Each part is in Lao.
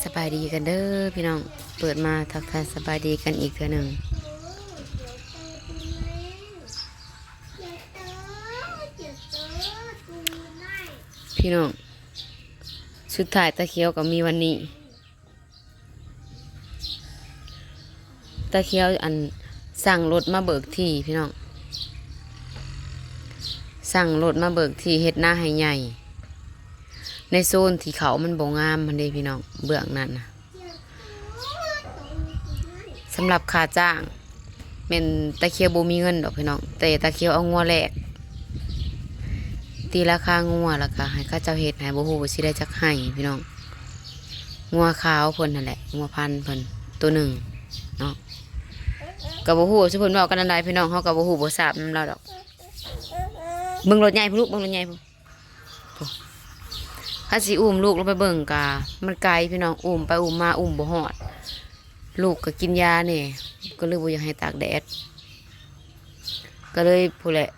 ສະບາຍດີກັນເດີພີ່ນ້ອງ, ເປີດມາທັກທາຍສະບາຍດີກັນອີກເທື່ອໜຶ່ງ. ພີ່ນ້ອງ, ສຸດທ້າຍຕາຂຽວກໍມີວັນນີ້. ຕາຂຽວ ອັນ ສັ່ງລົດມາເບີກທີ່ພີ່ນ້ອງ, ສັ່ງລົດມາເບີກທີ່ເຮັດນາໃຫ້ໃຫຍ່ ໃນໂຊນທີ່ເຂົ້າມັນບໍ່ງາມຫັ້ນເດ້ພີ່ນ້ອງ, ເບື້ອງນັ້ນນະ. ສຳລັບຄ່າຈ້າງ ແມ່ນຕາຂຽວບໍ່ມີເງິນດອກພີ່ນ້ອງ, ແຕ່ຕາຂຽວເອົາງົວແລກ. ຕີລາຄາງົວ ແລ້ວກໍໃຫ້ເຂົາເຈົ້າເຮັດໃຫ້, ບໍ່ຮູ້ວ່າຊິໄດ້ຈັກໄຮ່ພີ່ນ້ອງ. ງົວຂາວເພິ່ນຫັ້ນແຫຼະ, ງົວພັນເພິ່ນໂຕໜຶ່ງເນາະ. ກໍບໍ່ຮູ້ວ່າຊຸມເພິ່ນເວົ້າກັນອັນໃດພີ່ນ້ອງ, ເຮົາກໍບໍ່ຮູ້ບໍ່ຊາບນຳລາວດອກ. ເບິ່ງລົດໃຫຍ່ພຸ້ນລູກ, ເບິ່ງລົດໃຫຍ່ພຸ້ນ. ໂອ້ ຄັນຊິອຸ້ມລູກລົງໄປເບິ່ງກະມັນໄກພີ່ນ້ອງ, ອຸ້ມໄປອຸ້ມມາອຸ້ມບໍ່ຮອດ. ລູກກໍກິນຢາແດ່ ກໍເລີຍບໍ່ຢາກໃຫ້ຕາກແດດ, ກໍເລີຍພຸ້ນແຫຼະ.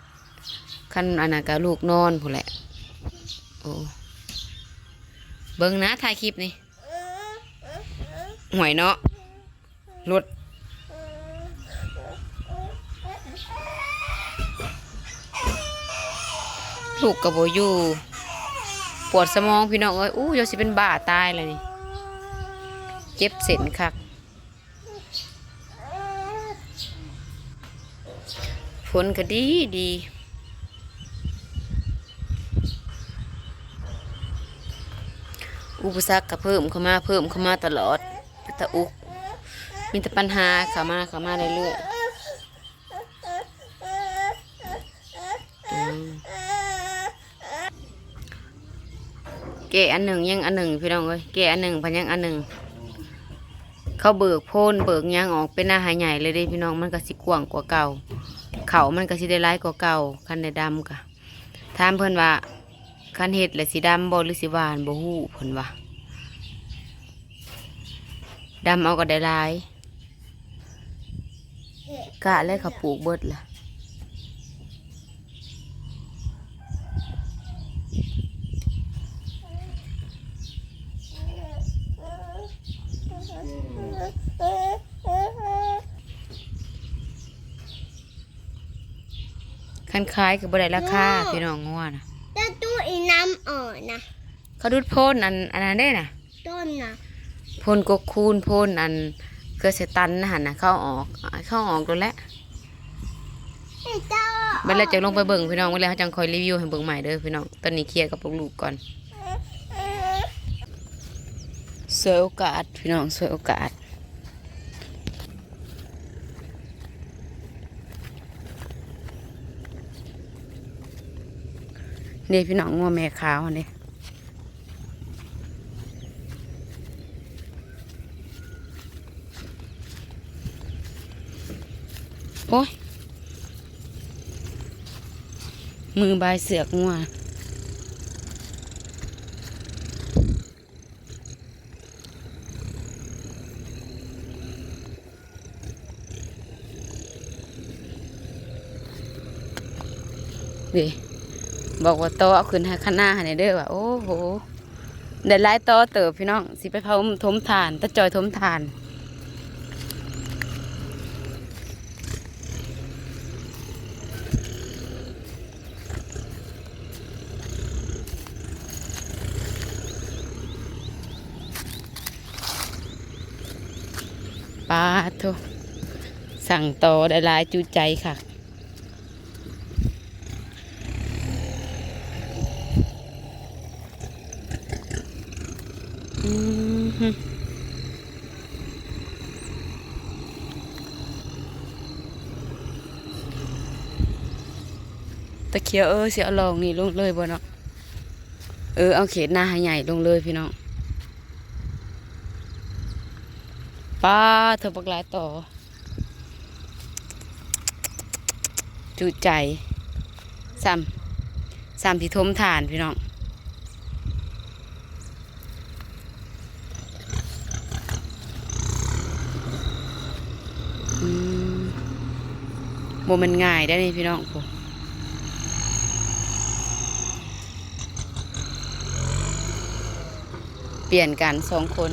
ຄັນອັນນັ້ນກະລູກນອນພຸ້ນແຫຼະ. ໂອ້ ເບິ່ງນະ ຖ່າຍຄລິບນີ້. ຫວຍເນາະ ລົດ ລູກກໍບໍ່ຢູ່. ປວດສະໝອງພີ່ນ້ອງເອີຍ, ອູ້ ຢາກຊິເປັນບ້າຕາຍແລ້ວນີ້, ເຈັບເສັ້ນຄັກ. ຝົນກໍດີດີ, ອຸປະສັກກໍເພີ່ມເຂົ້າມາ ເພີ່ມເຂົ້າມາຕະຫຼອດ, ເປັນຕາອຸກ. ມີແຕ່ປັນຫາເຂົ້າມາ ເຂົ້າມາເລື້ອຍໆ. ອືມ ແກ້ອັນໜຶ່ງຍັງອັນໜຶ່ງ ພີ່ນ້ອງເອີຍ, ແກ້ອັນໜຶ່ງພັດຍັງອັນໜຶ່ງ. ເຂົາເບີກໂພນເບີກຫຍັງອອກເປັນນາໃຫ້ໃຫຍ່ເລີຍເດ້ພີ່ນ້ອງ, ມັນກໍຊິກວ້າງກວ່າເກົ່າ, ເຂົ້າມັນກໍຊິໄດ້ຫຼາຍກວ່າເກົ່າ ຄັນໄດ້ດຳກະ. ຖາມເພິ່ນວ່າ ຄັນເຮັດແລ້ວຊິດຳບໍ່ ຫຼື ຊິຫວ່ານ ບໍ່ຮູ້ ເພິ່ນວ່າ. ດຳເອົາກໍໄດ້ຫຼາຍ. ກະແລ້ວເຂົາປູກເບິດລະ. ຄັນຂາຍກໍບໍ່ໄດ້ລາຄາ ພີ່ນ້ອງ ງົວນະ. ແຕ່ຕູ້ອີນ້ຳອອກນະ ເຂົາດູດໂພນອັນ ອັນນັ້ນເດ້ນະ. ຕົ້ນນະ ໂພນກົກຄູນ ໂພນອັນເກືອສະຕັນຫັ້ນນະ ເຂົາເອົາອອກ ເຂົາເອົາອອກໂດນແລ້ວ. ບັດແລ້ວຈັ່ງລົງໄປເບິ່ງພີ່ນ້ອງ, ບັດແລ້ວເຮົາຈັ່ງຄ່ອຍຣີວິວໃຫ້ເບິ່ງໃໝ່ເດີພີ່ນ້ອງ. ຕອນນີ້ເຄຍກັບພວກລູກກ່ອນ. ສວຍໂອກາດພີ່ນ້ອງ ສວຍໂອກາດ. ນີ້ພີ່ນ້ອງ ງົວແມ່ຂາວຫັ້ນເດ້. ໂອ້ຍ ມືບາຍເຊືອກງົວ. ນີ້ ບອກວ່າຕໍ່ເອົາຂຶ້ນໃຫ້ຄະນາໃຫ້ແດ່ເດີວ່າ. ໂອ້ໂຫ ໄດ້ຫຼາຍຕໍ່ເຕີບພີ່ນ້ອງ, ຊິໄປເຜົາຖົມຖ່ານ ຕາຈ່ອຍຖົມຖ່ານ. ປາໂທ້ ສັ່ງຕໍ່ໄດ້ຫຼາຍຈຸໃຈຄັກ. ອືມ ຕາຂຽວເອີຍ ຊິເອົາລ່ອງນີ້ລົງເລີຍບໍ່ເນາະ? ເອີ ເອົາເຂດນາໃຫ້ໃຫຍ່ລົງເລີຍພີ່ນ້ອງ. ປາໂທ້ ບັກຫຼາຍຕໍ່ ຈຸໃຈ. ຊ້ຳ ຊ້ຳຊິຖົມຖ່ານພີ່ນ້ອງ. ອືມ ບໍ່ແມ່ນງ່າຍເດ້ນີ້ພີ່ນ້ອງ. ໂອ້ ປ່ຽນກັນສອງຄົນ.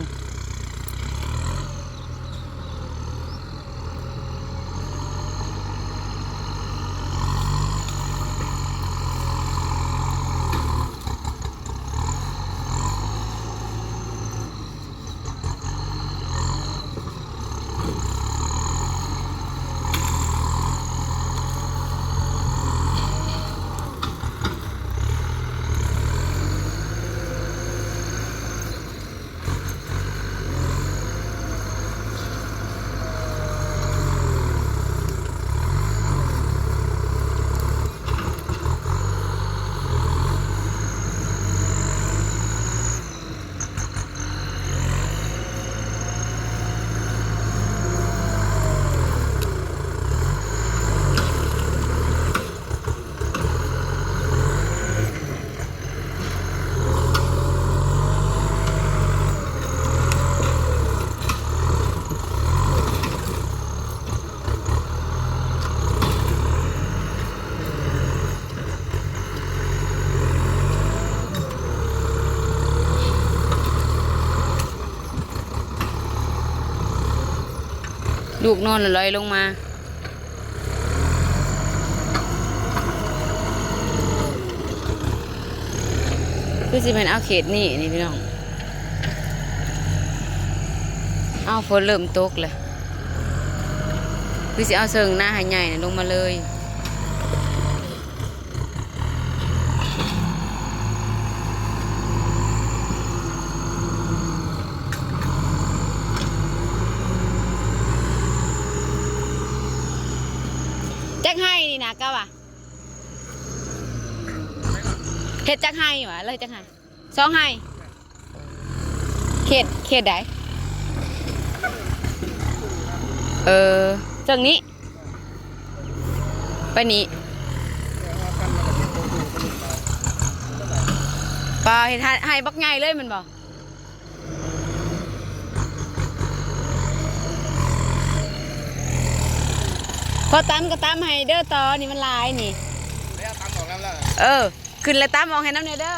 ລູກນອນລອຍລົງມາ ຄືຊິແມ່ນເອົາເຂດນີ້ນີ້ພີ່ນ້ອງ. ເອົາ ຝົນເລີ່ມຕົກແລ້ວ ຄືຊິເອົາເຊິ່ງນາໃຫ້ໃຫຍ່ນີ້ລົງມາເລີຍ. ຈັກໄຮ່ນີ້ນະ ກະວ່າ ເຮັດຈັກໄຮ່ຫວາ ເລີຍຈັກໄຮ່ ສອງໄຮ່. ເຂດ ເຂດໃດ? ເອີ ເຊິ່ງນີ້ ໄປນີ້ ປາ ເຮັດໄຮ່ ໄຮ່ບັກໃຫຍ່ເລີຍແມ່ນບໍ່? ພໍຕຳກໍຕຳໃຫ້ເດີ ຕໍນີ້ມັນຫຼາຍນີ້ ແລ້ວຕຳອອກແລ້ວ ເອີ ຂຶ້ນແລ້ວຕຳອອກໃຫ້ນຳແດ່ເດີ.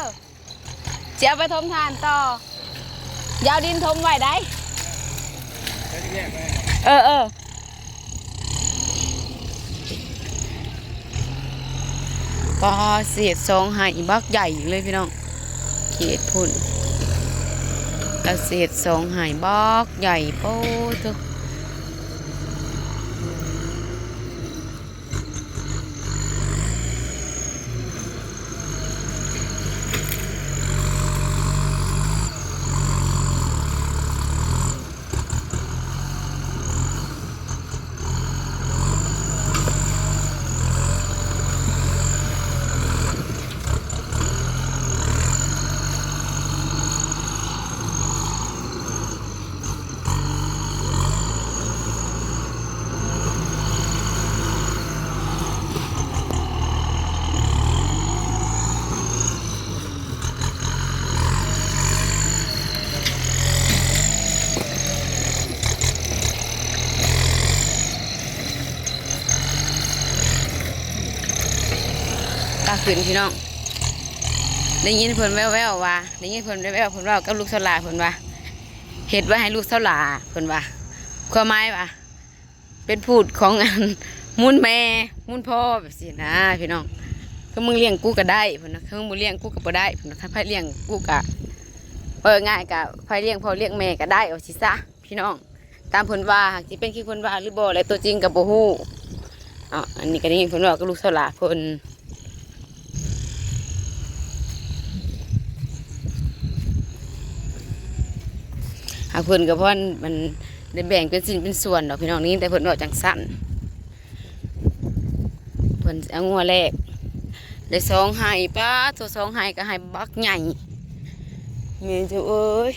ຊິເອົາໄປຖົມຖ່ານຕໍ່ ຢ່າເອົາດິນຖົມໄວ້ໄດ໋. ເອີ ເອີ ປາ ຊິເຮັດສອງໄຮ່ບັກໃຫຍ່ເລີຍພີ່ນ້ອງ ເຂດພຸ້ນ ລາວຊິເຮັດສອງໄຮ່ບັກໃຫຍ່ ໂປ້ໂທ້. ກະຂຶ້ນພີ່ນ້ອງ ໄດ້ຍິນເພິ່ນແວ່ວໆວ່າ ໄດ້ຍິນເພິ່ນແວ່ວໆ ເພິ່ນເວົ້າກັບລູກສາວຫຼ້າ ເພິ່ນວ່າ ເຮັດໄວ້ໃຫ້ລູກສາວຫຼ້າ ເພິ່ນວ່າ ຄວາມໝາຍວ່າ ເປັນພູດຂອງອັນມູນແມ່ມູນພໍ່ແບບຊີ້ນະພີ່ນ້ອງ. ຄືມຶງລ້ຽງກູກະໄດ້ ເພິ່ນວ່າ ຄືມຶງບໍ່ລ້ຽງກູກະບໍ່ໄດ້ ເພິ່ນວ່າ ຄັນໃຜລ້ຽງກູກະ ເວົ້າງ່າຍໆ ກະໃຜລ້ຽງພໍ່ລ້ຽງແມ່ກະໄດ້ ວ່າຊີ້ຊະພີ່ນ້ອງ. ຕາມເພິ່ນວ່າ ຫາກຊິເປັນຄືເພິ່ນວ່າຫຼືບໍ່ ແລະ ຕົວຈິງກໍບໍ່ຮູ້ເນາະ. ອັນນີ້ກໍໄດ້ຍິນເພິ່ນເວົ້າກັບລູກສາວຫຼ້າເພິ່ນ ຫາກເພິ່ນກໍພໍມັນໄດ້ແບ່ງເປັນຊິ້ນເປັນສ່ວນດອກພີ່ນ້ອງ ໄດ້ຍິນແຕ່ເພິ່ນເວົ້າຈັ່ງຊັ້ນ. ເພິ່ນຊິເອົາງົວແລກໄດ້ສອງໄຮ່ ປາໂທ້ ສອງໄຮ່ກໍໄຮ່ບັກໃຫຍ່ ແມ່ເຈົ້າເອີຍ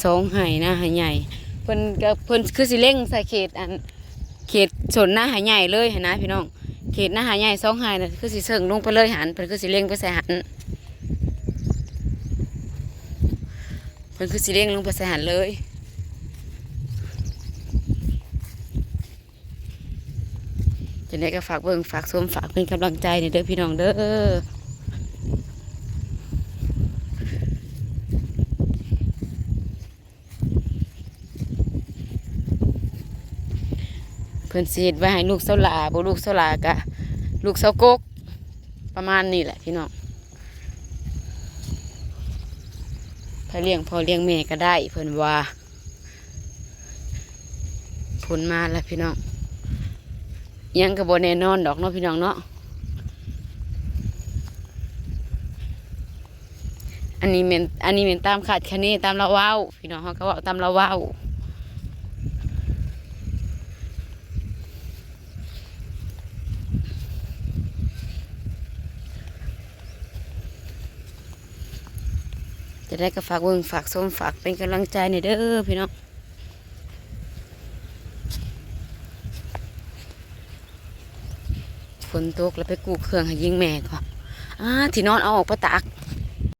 ສອງໄຮ່ນາໄຮ່ໃຫຍ່. ເພິ່ນກໍ ເພິ່ນຄືຊິເລັງໃສ່ເຂດອັນ ເຂດໂຊນນາໄຮ່ໃຫຍ່ເລີຍຫັ້ນນະພີ່ນ້ອງ. ເຂດນາໄຮ່ໃຫຍ່ສອງໄຮ່ນະ ຄືຊິເຊິ່ງລົງໄປເລີຍຫັ້ນ ເພິ່ນຄືຊິເລັງໄປໃສ່ຫັ້ນ ເພິ່ນຄືຊິເລັງລົງໄປໃສ່ຫັ້ນເລີຍ. ຈັ່ງໃດກໍຝາກເບິ່ງ ຝາກຊົມ ຝາກເປັນກຳລັງໃຈແດ່ເດີພີ່ນ້ອງເດີ. พิ่นຊິເຮັດໄວ້ໃຫ້ລູກຊາວຫຼ້າ ບໍ່ລູກຊາວຫຼ້າກະລູກຊາວກົກ ປະມານນີ້ແຫຼະພີ່ນ້ອງ. ໃຜລ້ຽງພໍ່ລ້ຽງແມ່ກໍໄດ້ ເພິ່ນວ່າ. ຝົນມາແລ້ວພີ່ນ້ອງ ຫຍັງກໍບໍ່ແນ່ນອນດອກເນາະພີ່ນ້ອງເນາະ. ອັນນີ້ແມ່ນ ອັນນີ້ແມ່ນຕາມຄາດຄະເນ ຕາມລາວເວົ້າ ພີ່ນ້ອງ ເຮົາກໍເວົ້າຕາມລາວເວົ້າ. ຈັ່ງໃດກໍຝາກເບິ່ງ ຝາກຊົມ ຝາກເປັນກຳລັງໃຈແດ່ເດີພີ່ນ້ອງ. ຝົນຕົກແລ້ວໄປກູ້ເຄື່ອງໃຫ້ຍິງແມ່ກ່ອນ. ອາ ທີ່ນອນເອົາອອກໄປຕາກ